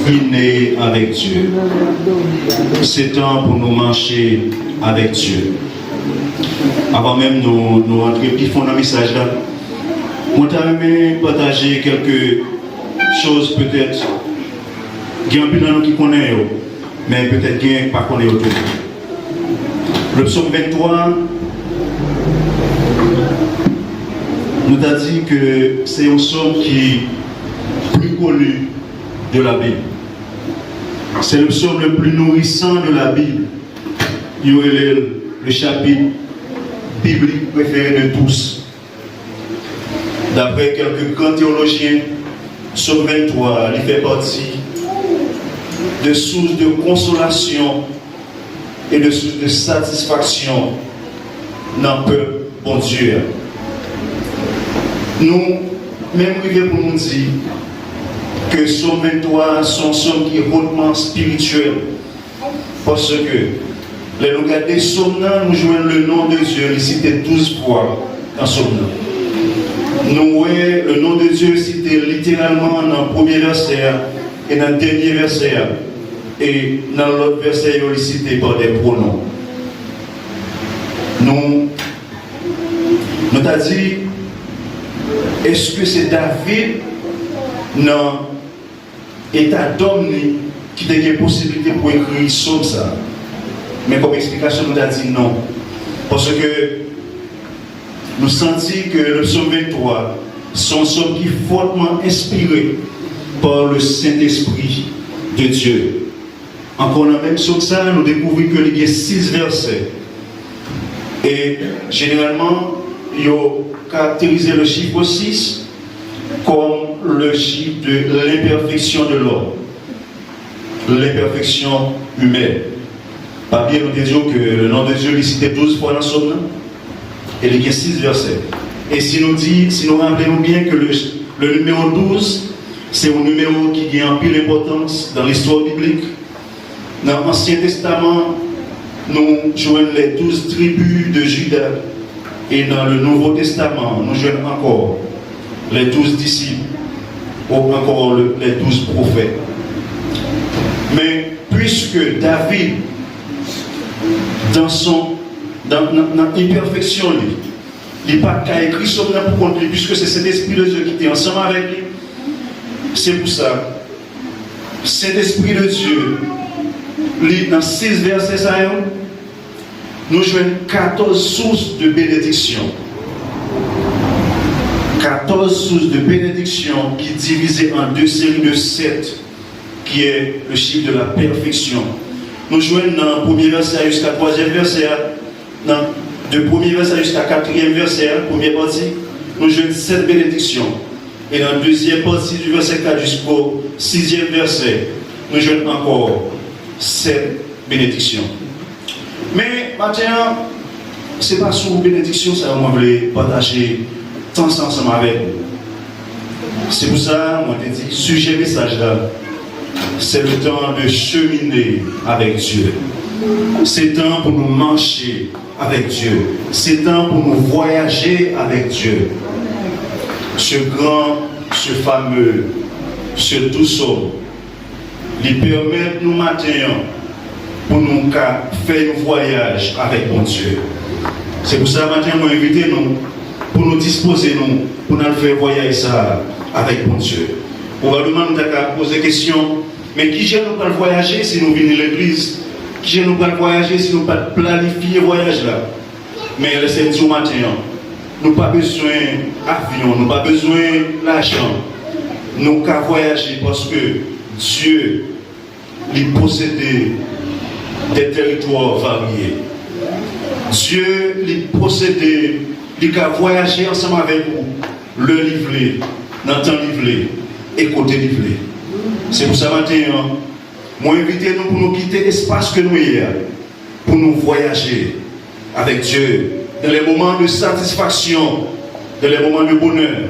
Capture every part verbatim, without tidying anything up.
Chemine avec Dieu. Se tan pou nou mache avèk Dye. Avan menm nou, nou antre pi fon nan mesaj la, mwen ta renmen pataje kèlke choz, petèt gen anpil nan nou ki konnen yo, men petèt gen pa konnen yo tou. Le psaume vingt-trois, nou ta di ke se yon sòm ki pli koni de la Bible. C'est le psaume le plus nourrissant de la Bible. Yo rele l le chapitre biblique préféré de tous. D'après quelques grands théologiens, Psaume vingt-trois, li fè pati de sources de consolation et de sources de satisfaction nan pèp Bondye a. Nou menm rive pou nou di ke Psaume vingt-trois se yon psaume ki hautement spirituel. Paske, lè nou gade sòm nan, nou jwenn le nom de Dieu, li site douz fwa nan sòm nan. Nou wè le nom de Dieu site literalman nan premye vèsè a e nan dènye vèsè a. E nan lòt vèsè yo, li site pa de pwonon. Nou, nou ta di, èske se David nan eta dòm li ki te gen posiblite pou ekri sòm sa a? Men kòm eksplikasyon, nou ta di non. Paske nou santi ke le psaume vingt-trois se yon sòm ki fòtman enspire par le Saint-Esprit de Dieu. Ankò nan menm sòm sa a, nou dekouvri ke li gen sis vèsè. E jeneralman, yo karakterize le chiffre six comme le chiffre de l'imperfection de l'homme, l'imperfection humaine. Pa bliye nou te di w ke le nom de Dieu li site douz fwa nan sòm nan, e li gen sis vèsè. E si nou di, si nou raple nou byen ke le, le nimewo douz, se yon nimewo ki gen anpil enpòtans nan listwa biblik. Nan Ansyen Testaman, nou jwenn les douze tribus de Juda. E nan le Nouveau Testament, nou jwenn ankò les douze disciples ou ankò le, les douze prophètes. Men, puiske David, dans son, dans, nan, nan enpèfeksyon li, li pa t ka ekri sòm nan pou kont li, puiske se Sentespri de Dye ki te ansanm avèk li, se pou sa, Sentespri de Dye, li nan sis vèsè sa yo, nou jwenn katòz sources de bénédiction. Katòz sources de bénédiction ki divize an de seri de sèt, qui est le chiffre de la perfection. Nou jwenn nan premye vèsè a jiska twazyèm vèsè a, nan, de premye vèsè a jiska katriyèm vèsè a, premyè pati, nou jwenn sèt benediksyon. E nan dezyèm pati du verset quatre jusqu'au sixième verset, nou jwenn ankò sèt benediksyon. Men, maten an, se pa sou benediksyon sa yo mwen vle pataje tan sa ansanm avèk nou. Se pou sa, mwen te di, sijè mesaj la, c'est le temps de cheminer avec Dieu. Se tan pou nou mache avèk Dye. Se tan pou nou vwayaje avèk Dye. Ce grand, ce fameux, ce doux homme, li pèmèt nou maten an pou nou ka fè yon vwayaj avèk Bondye. Se pou sa, maten an, mwen envite nou pou nou dispoze nou pou n al fè vwayaj sa a avèk Bondye. Pwobableman, nou ta ka poze kesyon, men kijan nou pral vwayaje si nou vini legliz? Kijan nou pral vwayaje si nou pa t planifye vwayaj la? Men lèse m di w maten an, nou pa bezwen avyon, nou pa bezwen lajan. Nou ka vwayaje paske Dye, li posede des territoires variés. Dye, li posede, li ka vwayaje ansanm avèk ou lè li vle, nan tan li vle, e kote li vle. Se pou sa maten an, mwen envite nou pou nou kite espas ke nou ye a, pou nou vwayaje avec Dieu dans les moments de satisfaction, dans les moments de bonheur,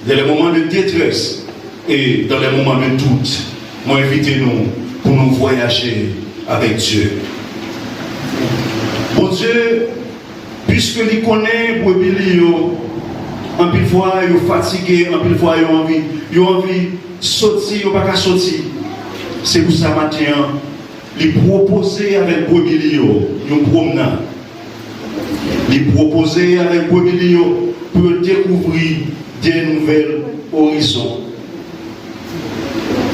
dans les moments de détresse et dans les moments de doute. Mwen envite nou pou nou vwayaje avèk Dye. Bondye, piske li konnen brebi li yo, anpil fwa yo fatige, anpil fwa yo anvi, yo anvi soti, yo pa ka soti. Se pou sa maten an, li pwopoze avèk brebi li yo yon pwomnad. Li pwopoze avèk brebi li yo pou yo dekouvri de nouvèl orizon.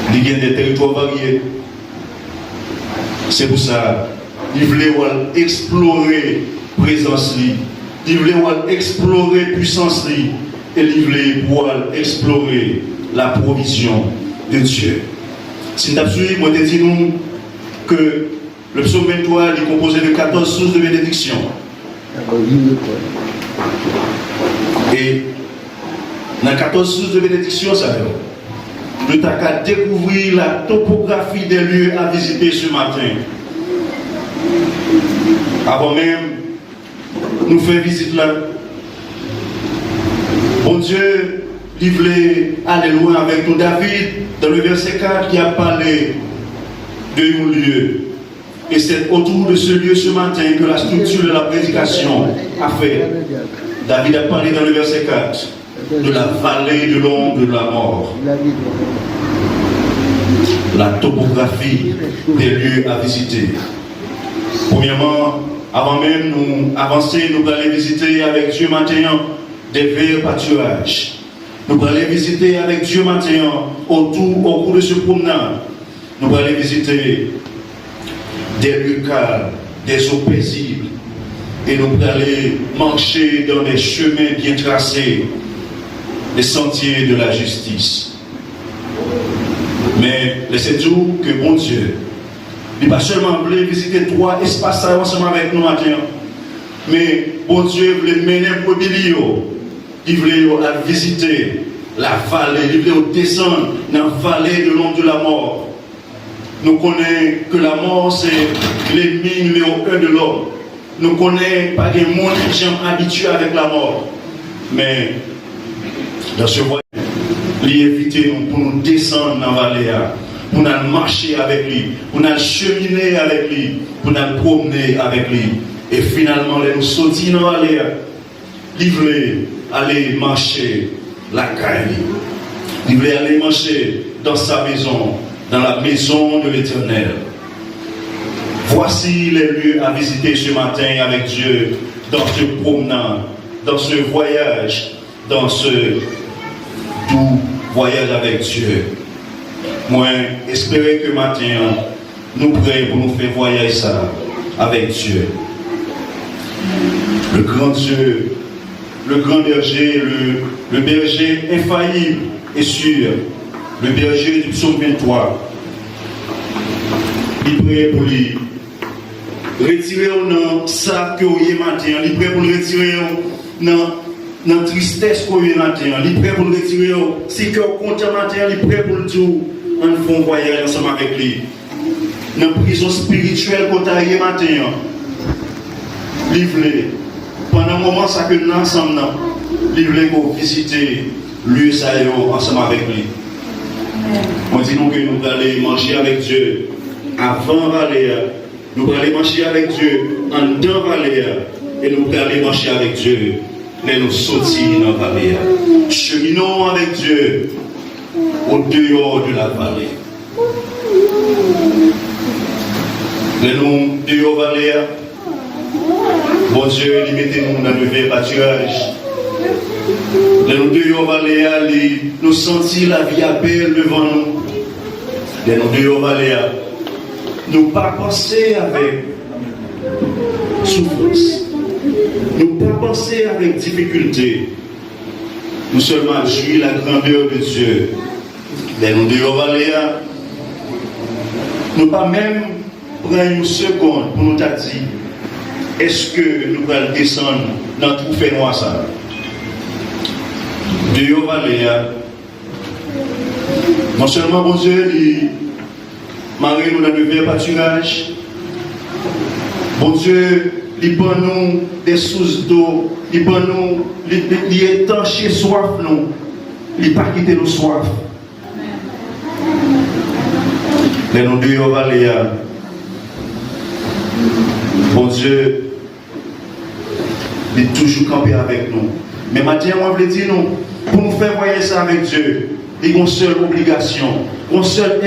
Li gen de tèritwa varye. Se pou sa, li vle w al eksplore prezans li. Li vle w al eksplore pwisans li. E li vle pou w al eksplore la pwovizyon de Dye. Si n t ap swiv, mwen te di nou ke le psaume vingt-trois, li konpoze de quatorze sources de bénédiction. E nan quatorze sources de bénédiction sa yo, nou ta ka dekouvri la topografi des lieux à visiter ce matin. Avan menm nou fè vizit la, Bondye, li vle ale lwen avèk nou. David, dans le verset quatre, ki ap pale de yon lye. Et c'est autour de ce lieu ce matin que la structure de la prédication a fait. David a parlé dans le verset quatre de la vallée de l'ombre de la mort. La topographie des lieux à visiter. Premyèman, avan menm nou avanse, nou prale vizite avèk Dye maten an de vè patiraj. Nou prale vizite avèk Dye maten an, otou, au cours de ce pwomnad, nou prale vizite des lieux calmes, des eaux paisibles, e nou prale mache dans des chemins bien tracés, les sentiers de la justice. Men lèse di w ke Bondye, li pa sèlman vle vizite twa espas sa yo ansanm avèk nou maten an, men Bondye vle mennen brebi li yo, li vle yo al vizite la vale, li vle yo desann nan vale de l'ombre de la mort. Nou konnen ke lanmò se lènmi nimewo en de lòm. Nou konnen pa gen moun ki janm abitye avèk lanmò. Men, dans ce voyage, li envite nou pou nou desann nan vale a, pou n al mache avèk li, pou n al chemine avèk li, pou n al pwomne avèk li. E finalman, lè nou soti nan vale a, li vle ale mache lakay li. Li vle ale mache dans sa maison, dans la maison de l'Éternel. Voici les lieux à visiter ce matin avec Dieu, dans ce promenade, dans ce voyage, dans ce doux voyage avec Dieu. Mwen espere ke maten an, nou prè pou nou fè vwayaj sa avèk Dye. Le grand Dieu, le grand berger, le, le berger infaillible et sûr, le berger du psaume vingt-trois, li prè pou li retire w nan sa ke w ye maten an. Li prè pou l retire w nan, nan tristès ke w ye maten an. Li prè pou l retire w. Si kè w kontan maten an, li prè pou l di w, ann fè yon vwayaj ansanm avèk li. Nan prizon espirityèl ke w ta ye maten an, li vle, pandan moman sa ke n nan ansanm nan, li vle ke w vizite lye sa yo ansanm avèk li. Mwen di nou ke nou prale mache avèk Dye avan vale a. Nou prale mache avèk Dye anndan vale a, e nou prale mache avèk Dye lè nou soti nan vale a. Cheminons avec Dieu au dehors de la vallée. Lè nou deyò vale a, Bondye, li mete nou nan de vè patiraj. Lè nou deyò vale a, li, nou santi lavi a bèl devan nou. Lè nou deyò vale a, nou pa panse avèk soufrans. Nou pa panse avèk difikilte. Nou sèlman jwi la grandeur de Dieu. Lè nou deyò vale a, nou pa menm pran yon segonn pou nou ta di, èske nou pral desann nan twou fènwa sa a? Deyò vale a, non sèlman Bondye li mare nou nan de vè patiraj, Bondye li ban nou de sous do, li ban nou, li, li, li etanche swaf nou, li pa kite nou swaf. Lè nou deyò vale a, Bondye, li toujou kanpe avèk nou. Men maten an, mwen vle di nou, pou nou fè vwayaj sa avèk Dye, li gon sèl obligasyon, gon sèl